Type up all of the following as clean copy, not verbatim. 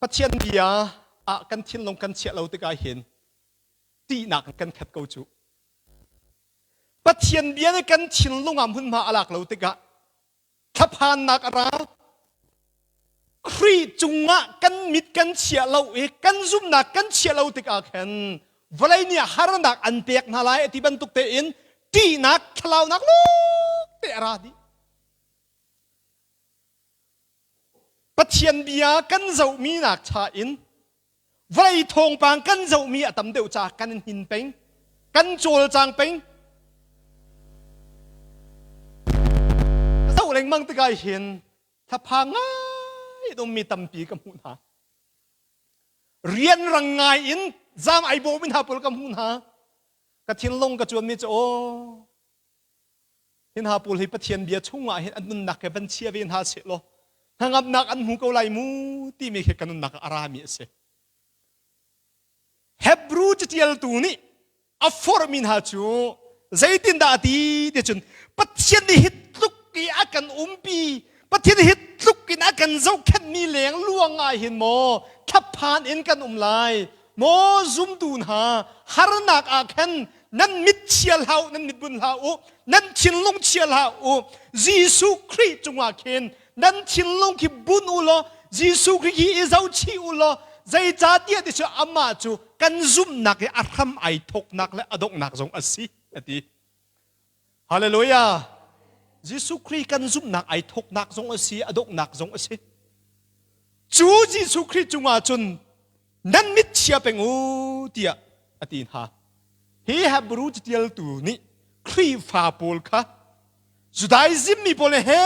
Pathian bia ah kan thinlung kan chiah lo tikah hin ṭihnak in kan khat ko cu. Pathian bia nih kan thinlung ah hmunhma a lak lo tikah thlaphannak a ra. Khrih cungah kan mit kan chiah lo i kan zumhnak kan chiah lo tikah khan vawlei nih harnak an pek hna lai ti bantuk tein ṭihnak thlalaunak lawng te a ra dih. Pathian bia kan zohmi nak cha in vawlei thawngpang kan zohmi a tam deuh caah kan in hnin peng, kan cawlcang peng. Ka zoh lengmang tikah hin thlaphang ngai in ummi tampi ka hmuh hna. Rianrang ngai in zaam ai bawhmi hna pawl ka hmuh hna. Ka thinlung ka cuanmi cu aw Hi hna pawl hi Pathian bia chungah hin an nunnak he van chia ve hna sehlaw hnangamnak an hmu ko lai mu timi khi ka nunnak ah a rami a si. Hebrew catialtu nih a forhmi hna cu zeitindah a ti ti cun Pathian nih hi tluk i a kan umpi Pathian hi tluk in a kan zohkhenhmi leng luang ah hin maw thlaphan in kan um lai maw zumtu hna harnak ah khan nan mit chia hlah u nan mit bun hlah u nan thinlung chia hlah u Jesuh Khrih cungah khin nan thinlung khi bun u law Jesuh Khrih hi i zohchih u law zeicahtiah ti cu amah cu kan zumhnak i a hram ai thawknak le a donghnak zong a si a ti Hallelujah! Jesuh Khrih kan zumhnak ai thawknak zong a si, a donghnak zong a si. Cu Jesuh Khrih cungah cun nan mit chia peng u tiah a ti hna. Hi Hebrew catialtu nih Khrihfa pawl kha Judaism mi pawl he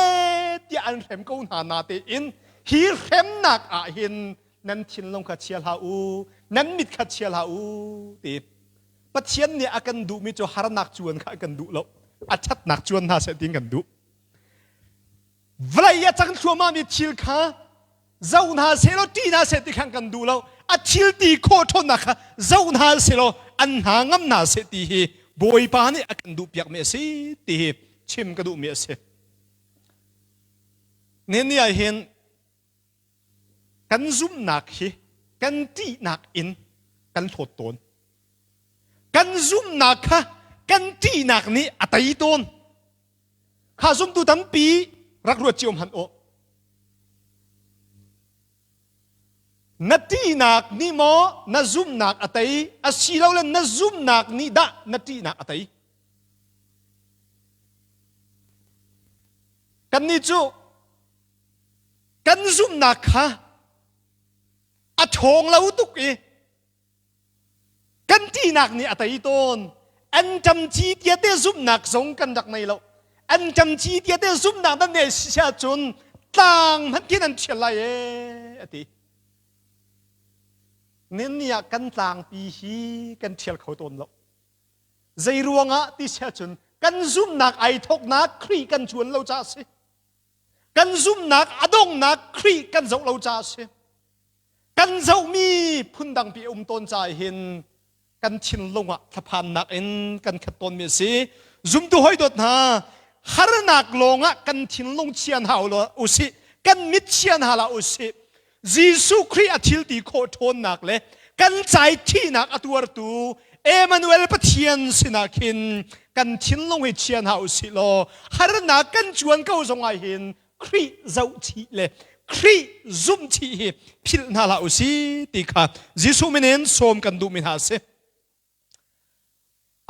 tiah an hrem ko hna na tein hi hremnak ah hin nan thinlung kha chia hlah u, nan mit kha chia hlah u ti. Pathian nih a kan duhmi cu harnak cuan kha a kan duh lo. A ṭhatnak cuan hna seh tiin kan duh. Vawlei a cang thluahmahmi thil kha zoh hna sehlaw ṭih hna seh ti khan kan duh lo. A thil ti khawh ṭhawnnak kha zoh hna sehlaw an hna ngam hna seh ti hi Bawipa nih a kan duhpiakmi a si ti hi chim ka duhmi a si. Nihin ni ah hin Kan zumhnak hi kan ṭihnak in kan hlawt tawn. Kan zumhnak kha kan ṭihnak nih a tei tawn. Kha zumtu tampi rak ruat cio hmanh u. Na ṭihnak nih maw na zumhnak a tei asilole na zumhnak nih dah na ṭihnak a tei? Kannih cu kan zumhnak kha a ṭhawng lo tuk i kan ṭihnak nih a tei tawn. Anṭam ci tiate zumhnak zong kan rak nei lo. Anṭam ci tiate zumhnak nan nei si ahcun tlang hmanh khin an ṭhial lai ee a ti. Nin ah kan tlangpi hi kan ṭhial kho tawn lo. Zei ruangah ti si ahcun kan zumhnak ai thawknak Khrih kan cuan lo caah a si. Kan zumhnak a donghnak Khrih kan zoh lo caah a si. Kan zohmi phundangpi a um tawn caah hin kan thinlung ah thlaphannak in kan khat tawnmi a si. Zumtu hawi dawt hna, harnak lawngah kan thinlung chia hna usih, kan mit chia hna hlah usih. Jesuh Khrih a thil ti khawh ṭhawnnak le kan cai thihnak a tuartu Emmanuel Pathian sinah khin kan thinlung hi chia hna usih law harnak kan cuan ko zongah hin Khrih zohchih le Khrih zumhchih hi philh hna hlah usih ti kha Jesuh min in sawm kan duhmi hna a si.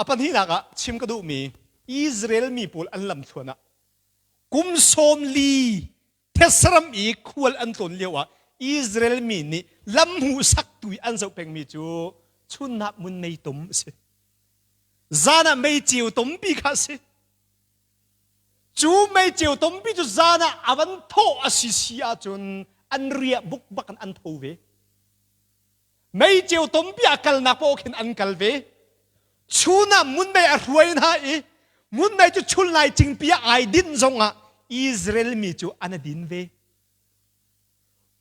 A pahnihnak ah chim ka duhmi Israel mi pawl an lamthluan ah kum 40 Thesram i khual an tlawn lioah Israel mi nih lam hmuhsaktu i an zoh pengmi cu chunnak mun mei tum a si. Zan ah meiceu tumpi kha a si. Cu meiceu tumpi cu zan ah a van thawh a si si ahcun an riah buk bak in an tho ve. Meiceu tompi a kalnak paoh khin an kal ve. Chun ah munmei a hruai hna i munmei cu chun lai cingpi ah ai dinh zongah Israel mi cu an a din ve.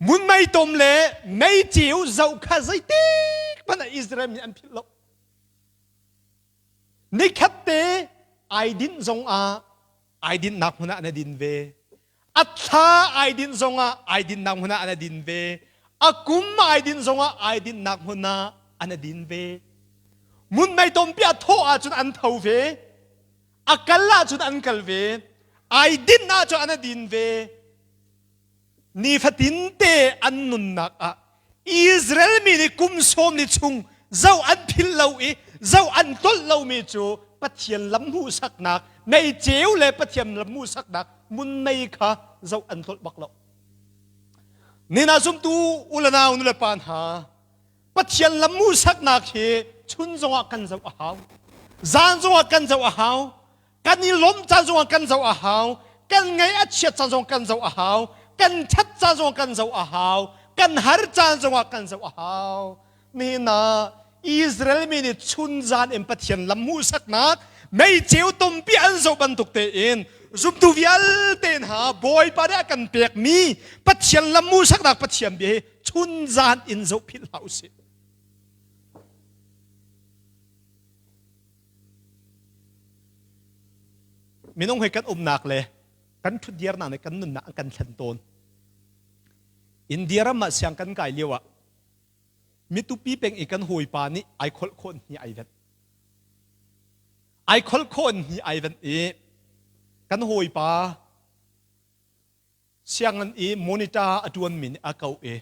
Munmei tom le meiceu zoh kha zeitik hmanh ah Israel mi an philh lo. Nikhat te ai dinh zongah ai dinhnak hmun ah an a din ve. A thla ai dinh zongah ai dinhnak hmun ah an a din ve. A kum ai din zongah ai dinnak hmun ah an a din ve. Munmei tompi a thawh ahcun an tho ve. A kal ahcun an kal ve. Ai din ahcun an a din ve. Nifatin te an nunnak ah Israel mi nih kum sawm ni chung zoh an philh lo i zoh an tlolh lomi cu Pathian lam hmuhsaknak mei ceu le Pathian lam hmuhsaknak munmei kha zoh an tlolh bak lo. Nina zumtu u le nau nu le pa hna Pathian lam hmuhsaknak hi chun zongah kan zoh a hau. Zan zongah kan zoh a hau. Kan i lawmh caan zongah kan zoh a hau. Kan ngaih a chiat caan zong kan zoh a hau. Kan ṭhat caan zongah kan zoh a hau. Kan har caan zongah kan zoh a hau. Nihin ah Israel mi nih chun zan in Pathian lam hmuhsaknak meiceu tumpi an zoh bantuk tein zumtu vialte hna Bawipa nih a kan pekmi Pathian lam hmuhsaknak Pathian bia hi chun zan in zoh philh hlah usih. Minung he kan umnak le kan ṭhutdirnak le kan nunnak an kan thlen tawn. India ram ah siang kan kai lio ah mitupi peng i kan hawipa nih ai kholh khawh hni ai venh. Ai kholh khawh hni ai venh i kan hawipa sianginn i monitor a ṭuanmi nih a ko i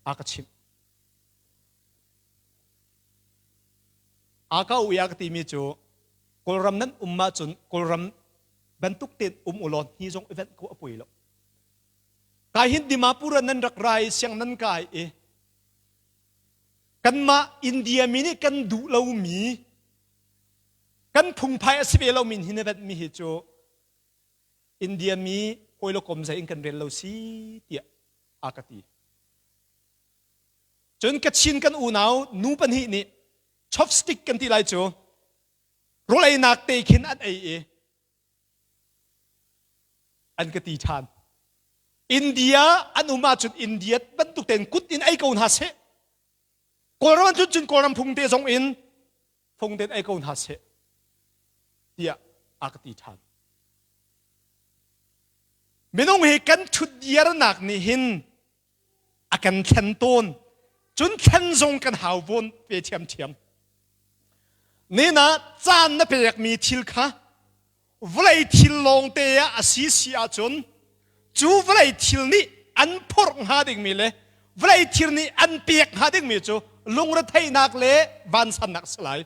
a ka chimh. A ka u i a ka timi cu Kawlram nan um ahcun Kawlram bantuk tein um u law hni zong i venh ko a poi lo. Kai hin Dimapur ah nan rak ra i siang nan kai i kanmah India mi nih kan duh lomi kan phungphai a si ve lomi hi na venhmi hi cu India mi hawi le kom zei in kan rel lo si tiah a ka ti. Cun Kachin kan unau nu pahnih nih chopstick kan ti lai cu rawl einak te khin an ei i an ka ti ṭhan. India an um ahcun India bantuk tein kut in ei ko hna seh. Kawlram an tlun cun Kawlram phung te zong in phung tein ei ko hna seh tiah a ka ti ṭhan. Minung hi kan ṭhutdiarnak nih hin a kan thlen tawn cun thlen zong kan hau vawn ve ṭhiamṭhiam nina caan na pekmi thil kha vawlei thil lawngte ah a si si ahcun cu vawlei thil nih an phorh hnga dingmi le vawlei thil nih an pek hnga dingmi cu lungretheihnak le vansannak si lai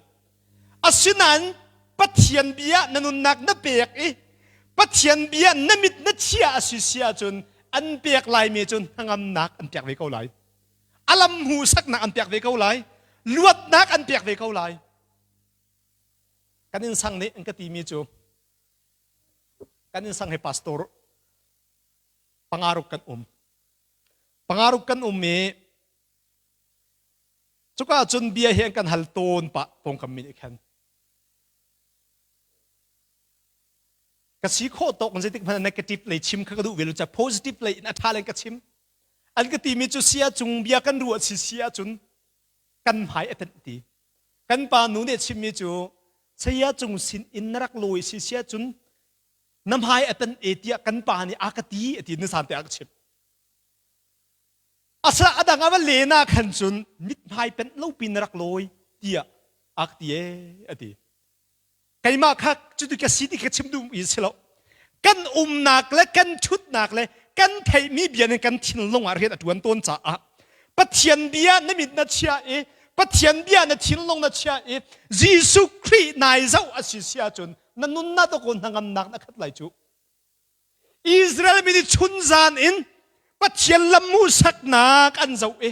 Asinain Pathian bia na nunnak na pek i Pathian bia na mit na chia a si si ahcun an pek laimi cu hnangamnak an pek ve ko lai. A lam hmuhsaknak an pek ve ko lai. Luatnak an pek ve ko lai. Kan innsang nih an ka timi cu kan innsang he pastor pangaruk kan um. Pangaruk kan um i Cuka cun bia hi an kan hal tawn pah pawngkam mi nih khan. Ka si khawh tawk zeitik hmanh negative lei chim kha ka duh ve lo ca positive lei in a ṭha len ka chim. An ka timi cu sia cung bia kan ruah si si ahcun kan hmai a tenh ti. Kan pa nu nih a chimmi cu saya cung sin in na rak lawi si si ahcun na hmai a tenh e tiah kan pa nih a ka ti a ti nisan te a ka chimh. Asa a dang a va len ah khan cun mithmai penh lo pin rak lawi tiah a ka ti ee a ti. Keimah kha cuti ka si ti ka chim duh i si lo. Kan umnak le kan ṭhutnak le kan theihmi bia nih kan thinlung ah rian a ṭuan tawn caah Pathian bia na mit na chia i Pathian bia na thinlung na chia i Jesuh Khrih nai zoh a si si ahcun na nunnak to ko hnangamnak na khat lai cu. Israel mi nih chunzan in Pathian lam hmuhsaknak an zoh i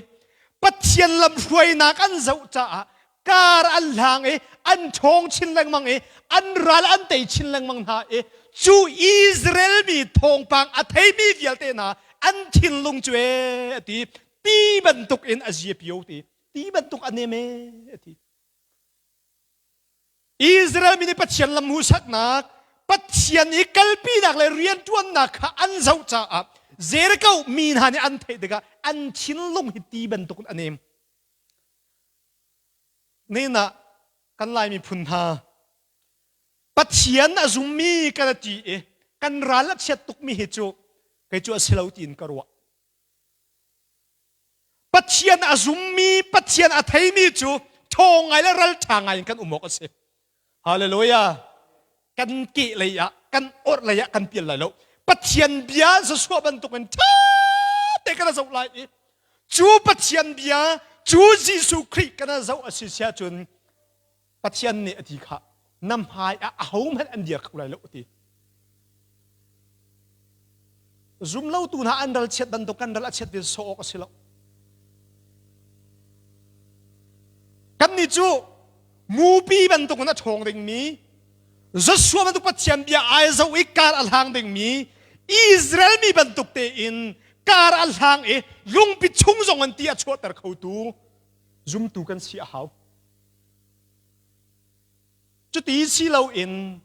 Pathian lam hruainak an zoh caah kar an hlang i an ṭhawng chin lengmang i an ral an tei chin lengmang hna i cu Israel mi thawngpang a theimi vialte hna an thinlung cu ee a ti ti bantuk in a ziapio ti ti bantuk a nem ee a ti Israel mi nih Pathian lam hmuhsaknak, Pathian i kalpinak le rianṭuannak kha an zoh caah Jericho mi hna nih an theih tikah an thinlung hi ti bantukin a nem. Nihin ah kan Lai miphun hna Pathian a zummi kan ti i kan ral a chiat tukmi hi cu kei cu a si lo tiin ka ruah. Pathian a zummi, Pathian a theimi cu ṭhawng ngai le ralṭha ngai in kan um awk a si. Hallelujah. Kan ke lei ah, kan orh lei ah kan pial lai lo. Pathian bia Joshua bantukin ṭha te kan zoh lai i cu Pathian bia, cu Jesuh Khrih kan zoh a si sia cun Pathian nih a ti kha na hmai ah ahohmanh an dir kho lai lo a ti. Zumlotu hna an ral chiat bantuk kan ral a chiat ve sawh awk a si lo. Kannih cu mupi bantuk in a ṭhawng dingmi, Joshua bantuk Pathian bia ai zoh i kar a hlang dingmi, Israel mi bantuk tein kar a hlang i lungpi chung zong in ti a chuahter khotu zumtu kan si a hau. Cuti si loin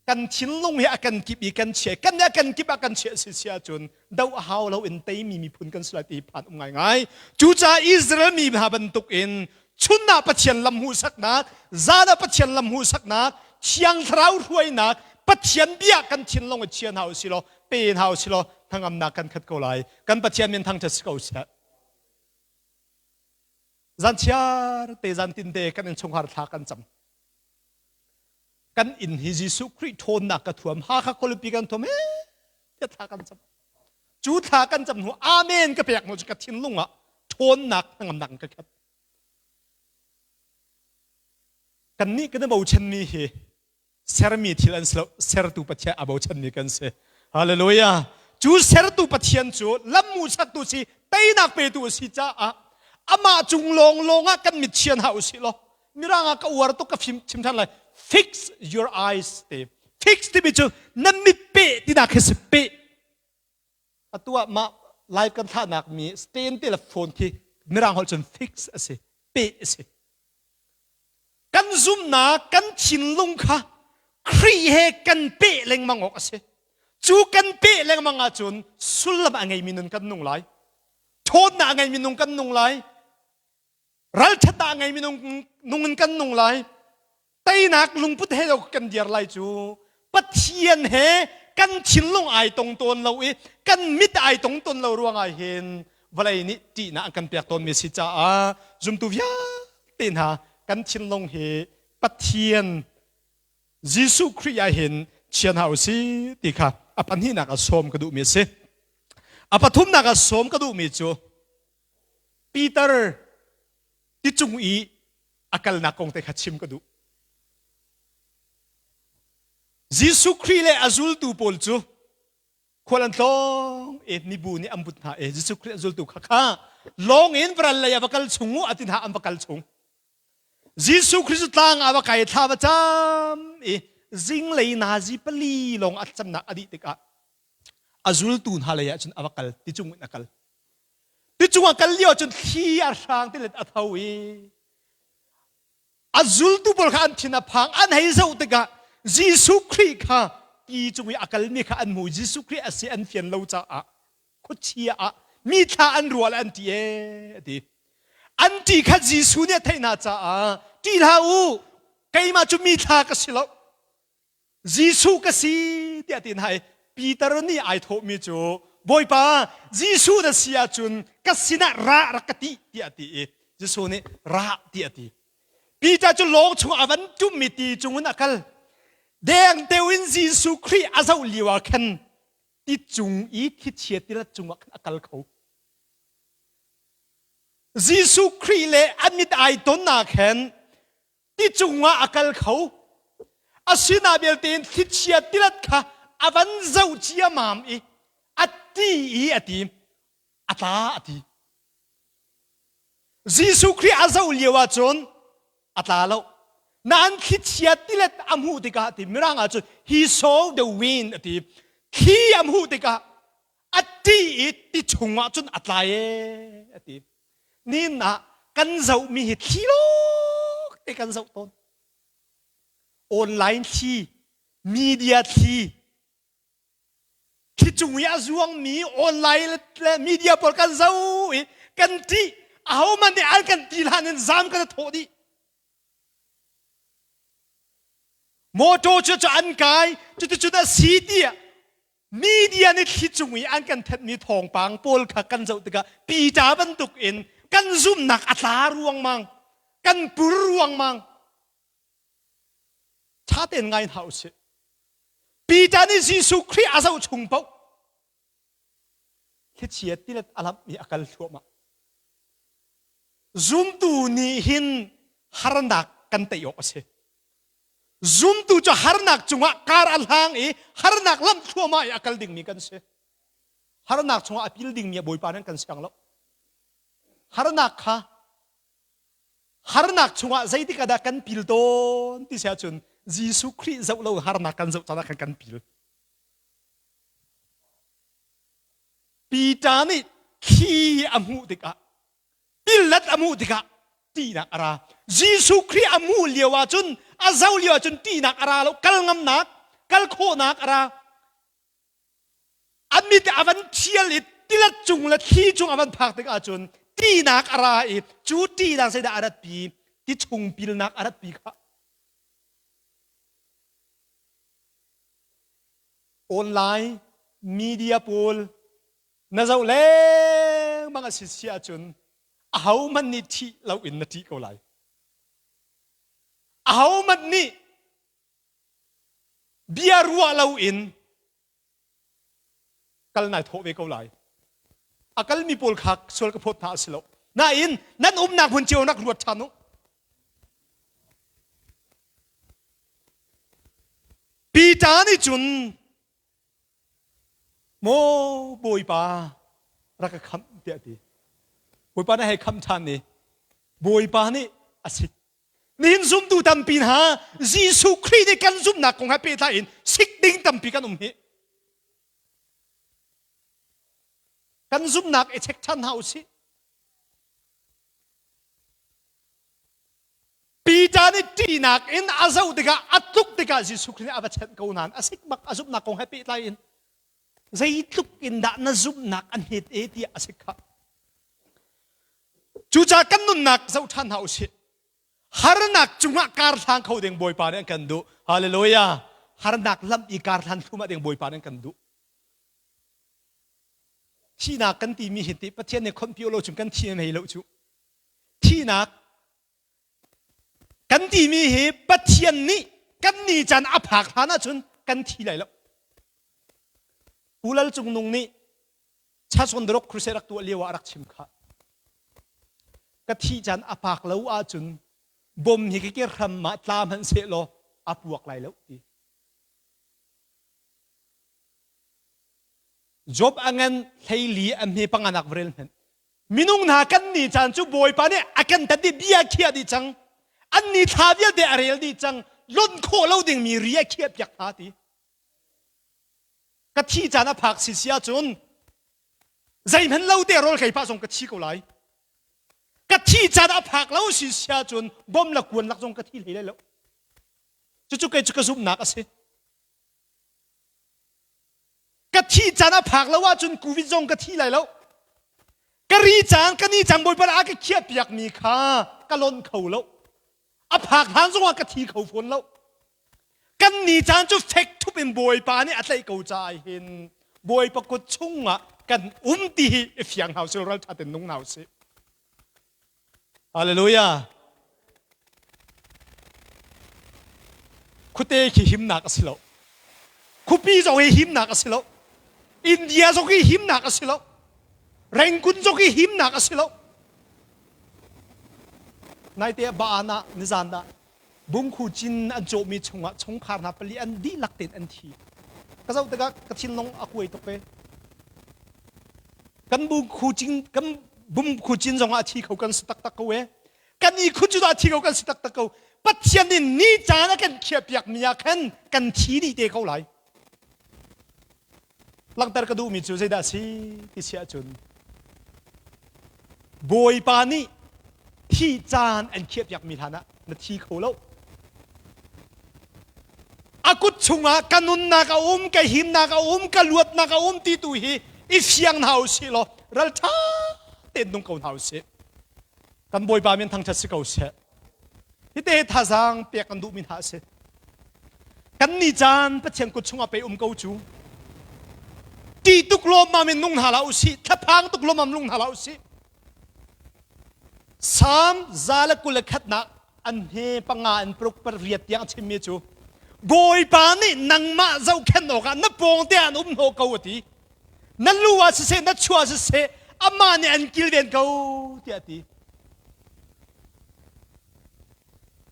kan thinlung hi a kan kip i kan chia kan a kan kip ah kan chiah si si ahcun do a hau lo in teimi miphun kan si lai ti phan um ngaingai. Cucaah Israel mi hna bantuk in chun ah Pathian lam hmuhsaknak, zan ah Pathian lam hmuhsaknak, Thiang Thlarau hruainak, Pathian bia kan thinlung i chia hna u si law, pe hna u si law hnangamnak kan khat ko lai. Kan Pathian min thangṭhat si ko seh. Zan chiar te zan tin te kan innchungkhar thla kan cam. Kan inn hi Jesuh Khrih ṭhawnnak ka thuam, Hakha khualipi kan thuam he tiah thla kan cam. Cu thla kan cam hnu amen ka pek hnu cu ka thinlung ah ṭhawnnak hnangamnak in ka khat. Kannih kan i bochanmi hi sermi thil an si lo sertu Pathian a bochanmi kan si hallelujah cu sertu Pathian cu lammu saktu si teinak petu a si caah amah cung lawnglawng ah kan mit chian hau usih law mirang ah ka uar tuk ka fim chim than lai fix your eyes te fix timi cu na mit peh tinak khi si peh atu ah mah live kan thlahnak mi stand te le phone khi mirang holh cun fix a si peh a si Kan zumhnak, kan thinlung kha Khrih he kan peh lengmang awk a si. Cu kan peh lengmang ahcun sullam a ngeimi nun kan nung lai. Ṭhawnnak a ngeimi nung kan nung lai. Ralṭhatnak a ngeimi nung in kan nung lai. Teinak lungput he lo kan dir lai cu Pathian he kan thinlung ai tong tawn lo i kan mit ai tong tawn lo ruangah hin vawlei nih ṭihnak an kan pek tawnmi a si caah zumtu vialte hna kan thinlung hi Pathian Jesuh Khrih ah hin chia hna u si ti kha a pahnihnak ah sawm ka duhmi a si. A pathumnak ah sawm ka duhmi cu Peter ticung i a kalnak kong te kha chim ka duh. Jesuh Khrih le a zultu pawl cu khual an tlawng i mibu nih an but hna i Jesuh Khrih a zultu kha kha lawng in varal lei ah va kal chung u a ti hna an va kal chung. Jesuh Khrih cu tlang ah va kai thla va cam i zinglei nazi pali lawng a camnak a dih tikah a zultu hna lei ah cun a va kal ticung in a kal. Ticung a kal lio ah cun thli a hrang tilet a tho i A zultu pawl kha an thin a phang an hei zoh tikah Jesuh Khrih kha ti cung i a kalmi kha an hmu Jesuh Khrih a si an fian lo caah khuachia ah mi thla an ruah le an ṭih ee a ti. An ṭih kha Jesuh nih a theih hna caah ṭih hlah u keimah cu mi thla ka si lo Jesuh ka si tiah ti hna i Peter nih ai thawhmi cu Bawipa Jesuh na si ahcun ka sinah ra rak ka ti tiah a ti i Jesuh nih ra tiah a ti. Peter cu lawng chung a van ṭummi ti cungin a kal. Dengteo in Jesuh Khrih a zoh lio ah khan ti cung i thlichia tilet cungah khan a kal kho. Jesuh Khrih le a mit ai tonnak khan ti cungah a kal kho asina belte in thlichia tilet kha a van zoh ciamam i a ti i a ti a tla a ti Jesuh Khrih a zoh lio ahcun a tla lo nain thlichia tilet a hmuh tikah ti mirang ahcun he saw the wind a ti thli a hmuh tikah a ti i ti chungah cun a tla e a ti Nin ah kan zohmi hi thli lawng te kan zoh tawn. Online thli, media thli, thli cung i a zuangmi online le media pawl kan zoh i kan ṭih. Ahohmanh nih an kan ti hlan in zam kan i thawh dih. Motor cu cu an kai, cuticun a si tiah Media nih thli cung i an kan thenhmi thawngpang pawl kha kan zoh tikah Peter bantuk in Kan zumhnak a tla ruangmang, kan pur ruangmang. Ṭha tein ngai hna usih. Peter nih Jesuh Khrih a zoh chung paoh thlichia tilet a lamh i a kal thluahmah. Zumtu nih hin harnak kan tei awk a si. Zumtu cu harnak cungah kar a hlang i harnak lamh thluahmah i a kal dingmi kan si. Harnak chungah a pil dingmi a Bawipa nan kan siang lo. Harnak kha harnak chungah zeitik ah dah kan pil tawn ti si ahcun Jesuh Khrih zoh lo harnak kan zoh caan ah khan kan pil. Peter nih thli a hmuh tikah pillat a hmuh tikah ṭihnak a ra. Jesuh Khrih a hmuh lio ahcun a zoh lio ahcun ṭihnak a ra lo kal ngamnak kal khawhnak a ra. A mit a van ṭhial i tilet cung le thli cung a van phak tik ahcun ṭihnak a ra i cu ṭihnak zeidah a ratpi ti chung pilnak a ratpi kha. Online media pawl na zoh lengmang a si si ahcun ahohmanh nih ṭhih loin na ṭih ko lai. Ahohmanh nih bia ruah loin kal nai thawh ve ko lai. A kalmi pawl kha sual ka phawt hna a si lo. Nain nan umnak hmun cio nak ruat ṭhan u. Peter nih cun Maw Bawipa rak ka khamh tiah a ti. Bawipa nih hei khamh ṭhan i Bawipa nih a sik. Nihin zumtu tampi hna Jesuh Khrih nih kan zumhnak kong he pehtlai in sik ding tampi kan um hi. Kan zumhnak i check ṭhan hna u sih. Peter nih ṭihnak in a zoh tikah a tluk tikah Jesuh Khrih nih a va chenh ko nain a sik bak a zumhnak kong he pehtlai in zeitluk in dah na zumhnak a hnet e tiah a sik khah. Cucaah kan nunnak zoh ṭhan hna usih. Harnak cungah kar hlang kho ding Bawipa nih an kan duh. Hallelujah. Harnak lam i kar hlan thlum ding Bawipa nih an kan duh. Thihnak kan timi hi ti Pathian nih khonpi lo chung kan thi mei lo cu. Thihnak kan timi hi Pathian nih kan ni caan a phak hlan ahcun kan thi lai lo. Pu Lal Cung Nung nih Chason Rock Crusade rak tuah lio ah a rak chim kha. Ka thih caan a pak lo ahcun bom hi ka ke hram ah tla hmanh seh law a puak lai lo ti. Job a ngan hleili a hme panganak va rel hmanh. Minung hna kan ni caan cu Bawipa nih a kan tat i bia khiah dih cang. An ni thla vialte a rel dih cang. Lonh khawh lo dingmi ri a khiah piak hna ti. Ka thi caan a phak si si ahcun zeihmanh lo te rawl kei pah zong ka thi ko lai. Ka thi caan a phak lo si si ahcun bom la kuan lak zong ka thi hlei lai lo. Cucu kei cu ka zumhnak a si. Ka thih caan a phak lo ahcun covid zong ka thi lai lo. Ka ri caan, ka ni caan Bawipa a ka khiah piakmi kha ka lonh kho lo. A phak hlan zongah ka thi kho fawn lo. Kan ni caan cu fek thup in Bawipa nih a tlaih ko caah hin Bawipa kut chungah kan um ti hi i fiang hna usih, ralṭha tein nung hna usih. Hallelujah. Khuate khi himnak a si lo. Khupi zong hi himnak a si lo. India zong hi himnak a si lo. Rangoon zong hi himnak a si lo. Naite ah Baan ah nizan ah Bungkhu cin an cawhmi chungah chungkhar hna pali an dihlak tein an thi. Ka zoh tikah ka thinlung a kuai tuk ve. Kan bungkhu cin kan bungkhu cin zongah a thi kho kan si taktak ko e. Kan i khun cu a thi kho kan si taktak ko. Pathian nih ni caan a kan khiahpiak mi ah khan kan thi dih te ko lai. Langhter ka duhmi cu zeidah a si ti si ahcun Bawipa nih thih caan an khiahpiakmi hlan ah na thi kho lo. A kut chungah ka nunnak a um, ka himnak a um, ka luatnak a um ti tu hi i fiang hna u sih law ralṭha tein nung ko hna u sih. Kan Bawipa min thangṭhat si ko seh. Hite thazaang pek kan duhmi hna a si. Kan ni caan Pathian kut chungah pei um ko cu. Ti tuk lawmmam in nung hna hlah usih, thlaphang tuk lawmmam nung hna hlah usih. Salm 121 an he panga an paruk pariat tiang a chimmi cu Bawipa nih nangmah zohkhenh awkah na pawng te ah an um hnawh ko a ti. Na lu ah siseh, na chuah ah siseh, amah nih an kilven ko tiah a ti.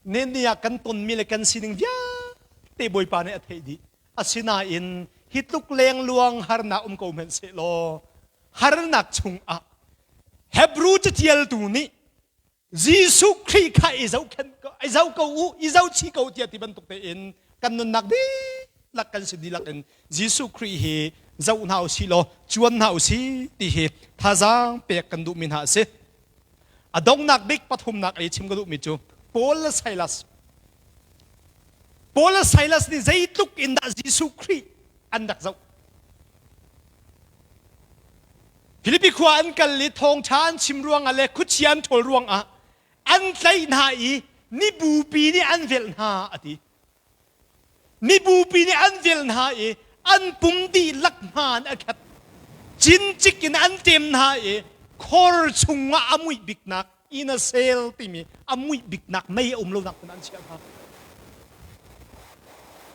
Nen ah kan tonmi le kan sining vialte Bawipa nih a theih dih. Asinain hi tluk lengluang harnak um ko hmanh sehlaw harnak chungah Hebrew catialtu nih Jesuh Khrih kha i zohkhenh i zoh ko u, i zohchih ko tiah ti bantuk tein kan nunnak dihlak kan si dihlak in Jesuh Khrih hi zoh hna u sih law cuan hna u sih ti hi thazaang pek kan duhmi hna a si. A donghnak bik pathumnak ei chim ka duhmi cu Paul le Silas. Paul le Silas nih zeitluk in dah Jesuh Khrih an rak zoh. Filipi khua an kal i thawngṭha an chim ruangah le khuachia an ṭhawl ruangah an tlaih hna i mibupi nih an velh hna a ti. Mibupi nih an velh hna i an pum dihlak hna an a khat. Cincik in an ṭem hna i khor chungah a muih biknak in a sel timi a muih biknak mei a um lonak hmun an chiah hna.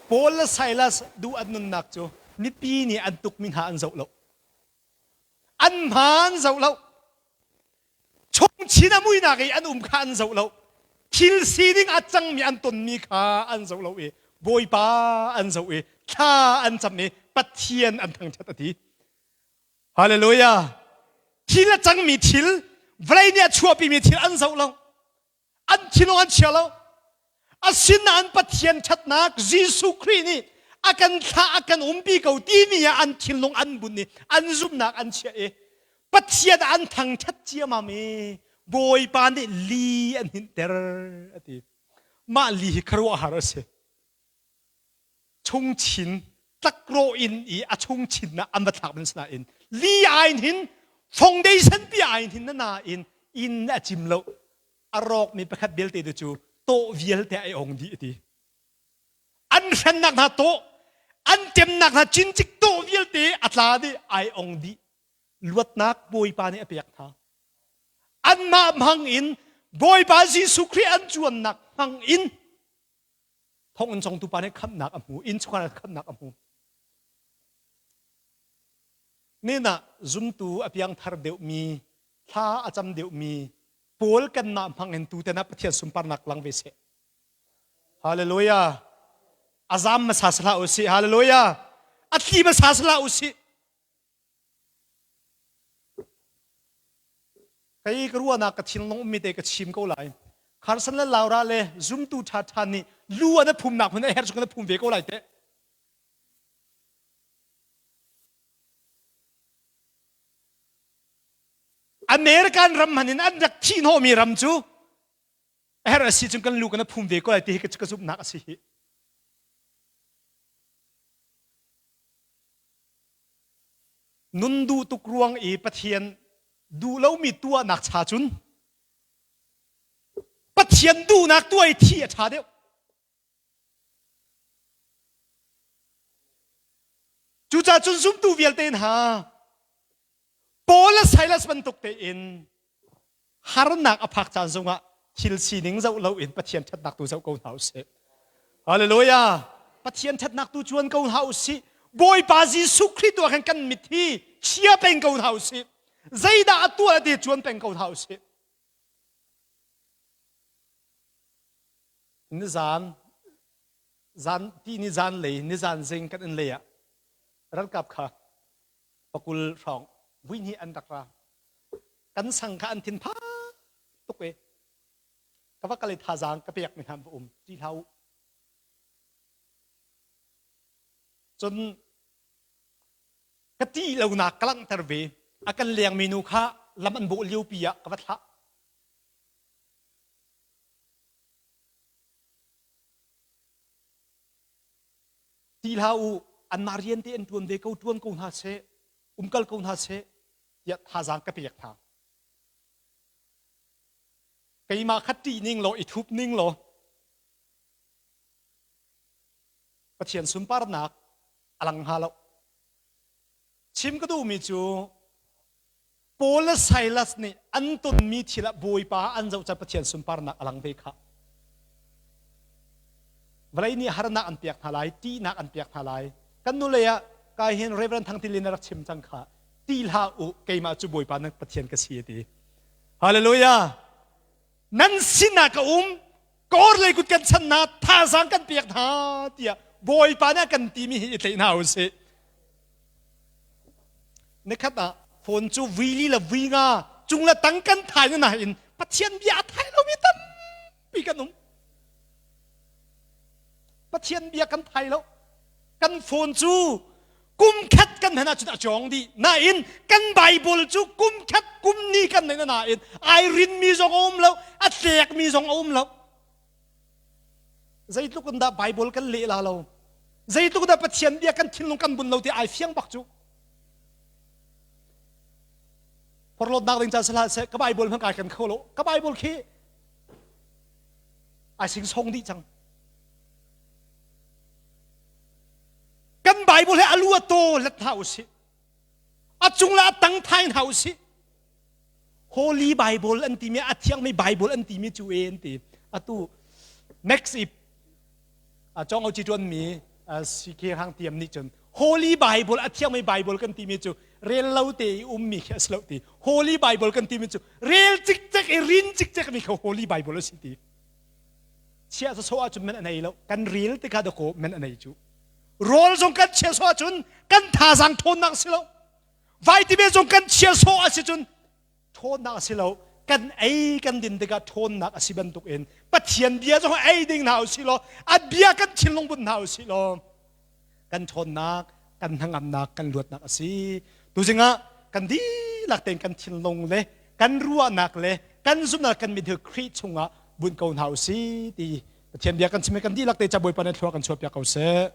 Paul le Silas duh an nunnak cu mipi nih an tukmi hna an zoh lo. An hmaan zoh lo. Chungchin a muinak i an um kha an zoh lo. Thil sining a cangmi an tonmi kha an zoh lo i Bawipa an zoh i thla an cam i Pathian an thangṭhat a ti. Hallelujah! Thil a cangmi thil, vawlei nih a chuahpimi thil an zoh lo. An thinlung an chia lo. Asinain Pathian ṭhatnak Jesuh Khrih nih a kan thlah a kan umpi ko timi ah an thinlung an bunh i an zumhnak an chiah i Pathian an thangṭhat ciammam i Bawipa nih li an hinhter a ti. Mah li hi khuaruahhar a si. Chungchin tlakrawh in i a chungchin ah an va thlak man sinain li ain hin foundation pi ain hin na nain inn a cim lo a rawkmi pakhat belte tu cu tawh vialte ai ong dih a ti. An hrennak hna tawh, an temnak hna cincik tawh vialte a tla dih, ai ong dih. Luatnak Bawipa nih a pek hna. Anmah hmang in Bawipa Jesuh Khrih an cuannak hmang in thonginn congtu pa nih khamhnak a hmu, innchungkhar ah khamhnak a hmu. Nin ah zumtu a piangthar deuhmi, thla a cam deuhmi Paul kanmah hmang in tutan ah Pathian sunparnak lang ve seh. Hallelujah. A zam hmasa sahlah usih. Hallelujah. A tli hmasa sahlah usih. Kei ka ruahnak ka thinlung ummi te ka chim ko lai. Carson le Laura le zumtu ṭha ṭha nih lu an a phumnak hmun a herh cu kan phum ve ko lai teh. American ram hman in an rak thih hnawhmi ram cu a herh a si cun kan lu kan phum ve ko lai ti hi ka zumhnak a si hi. Nun duh tuk ruang i Pathian duh lomi tuahnak cha cun Pathian duhnak tuah i thi a ṭha deuh. Cucaah cun zumtu vialte hna Paul le Silas bantuk tein harnak a phak caan zongah thil sining zoh loin Pathian ṭhatnak tu zoh ko hna usih. Hallelujah! Pathian ṭhatnak tu cuan ko hna usih. Bawipa Jesuh Khrih tu ah khan kan mit hi chia peng ko hna usih. Zeidah a tuah ti cuan peng ko hna usih. Nizan zan ti ni zan lei nizan zing kan in lei ah ralkap kha pakul hrawng vui an rak ra kan sang kha an thin pha tuk e ka va kal i thazaang ka pek mi hna va um ti hlah u cun ka ti lonak ka langhter ve a kan leng mi nu kha lam an bawh lio pi ah ka va thlah Ti hlah u, anmah rian te an ṭuan ve ko, ṭuan ko hna seh, umkal ko hna seh, tiah thazaang ka pek hna. Keimah kha ṭih ning law, i thup ning law, Pathian sunparnak a lang hnga lo. Chim ka duhmi cu. Paul le Silas nih an tonmi thil ah Bawipa an zoh ca Pathian sunparnak a lang ve kha. Vawlei nih harnak an pek hna lai, ṭihnak an pek hna lai. Kan nulei ah kai hin Reverend Thang Tilin a rak chim cang kha. Ṭih hlah u, keimah cu Bawipa nan Pathian ka si a ti. Hallelujah! Nan sinah ka um, ka orhlei kut kan chan hna, thazaang kan pek hna tiah Bawipa nih a kan timi hi i tlaih hna u sih. Nikhat ah phone cu vui li le vui nga cung le tang kan thai na nain Pathian bia a thai lomi tampi kan um. Pathian bia kan thai lo. Kan phone cu kum khat kan hman ahcun a cawng dih. Nain kan Bible cu kum khat kum ni kan nei na nain ai rinmi zong a um lo, a tlekmi zong a um lo. Zeitluk in dah Bible kan leh la lo? Zeitluk dah Pathian bia kan thinlung kan bun lo ti ai fiang bak cu. Porhlawtnak ding caan sihlah seh ka Bible hmang kai kan kho lo. Ka Bible khi ai sing song dih cang. Kan Bible he alu a to let hna usih. A cung le a tang thai hna usih. Holy Bible an timi a thiangmi Bible an timi cu e an ti. Atu next i chong o chi tuan mi CK Hang Tiam nih cun Holy Bible a thiangmi Bible kan timi cu rel lo te i ummi khi a si lo ti. Holy Bible kan timi cu rel cikcek i rin cikcek mi kha Holy Bible a si ti. Chia sa so ahcun men a nei lo. Kan rel tikah dakaw men a nei cu. Rawl zong kan chia so ahcun kan thazaang ṭhawnnak si lo. Vaitime zong kan chia sawh a si cun ṭhawnnak a si lo. Kan ei kan din tikah ṭhawnnak a si bantukin Pathian bia zong ei ding hna usih law a bia kan thinlung bunh hna usih law kan ṭhawnnak, kan hnangamnak, kan luatnak a si. Tuzing ah kan dihlak tein kan thinlung le kan ruahnak le kan zumhnak kan mit Khrih chungah bunh ko hna usih ti Pathian bia kan chim i kan dihlak te ca Bawipa nih thlua kan chuahpiak ko seh.